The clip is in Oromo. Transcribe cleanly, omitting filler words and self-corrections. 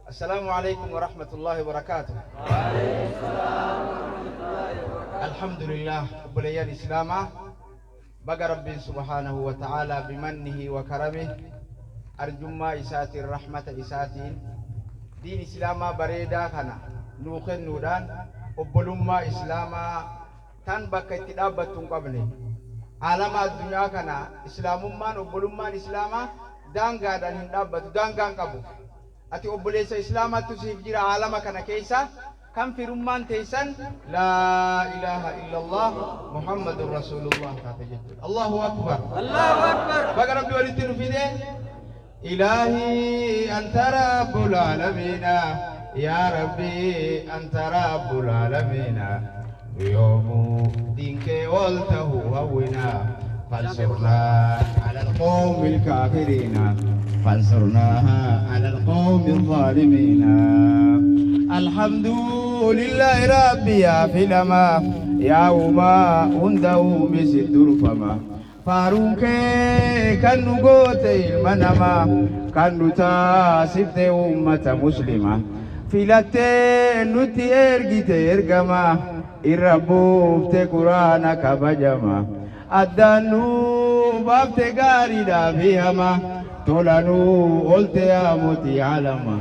السلام عليكم ورحمة الله وبركاته. الحمد لله obboleeyyan Islaamaa, baga Rabbiin سبحانه وتعالى بمنه وكرمه, arjummaa isaatiin, rahmata isaatiin, diin Islaamaa bareedaa kana nuu kennuudhaan obbolummaa Islaamaa tan bakka itti dhaabbattu hin qabne, aalama addunyaa kana Islaamummaan, obbolummaan Islaamaa daangaadhaan hin dhaabbatu, daangaan qabu. Ati obboleessa Islaamaattu siif jira aalama kana keessa kan firummaan teessan لا إله إلا الله محمد رسول الله taate jechuudha. الله أكبر. الله أكبر. Baga Rabbi walitti nu fide. إلهي أنت رب العالمين, يا ربي أنت رب العالمين, يوم دينك والته هونا, فانصرنا على القوم الكافرين, فانصرنا على القوم الظالمين. الحمد لله ربي يا فيلما يا وما هنده مسدر فما faaruun kee kan nu goote ilma namaa, kan nu taasifte ummata Muslima, filattee nutti ergite ergama, irra buufte Quraana kabajama, addaan nu baafte gaariidhaa fi hama, tola nu olte yaa mootii alama.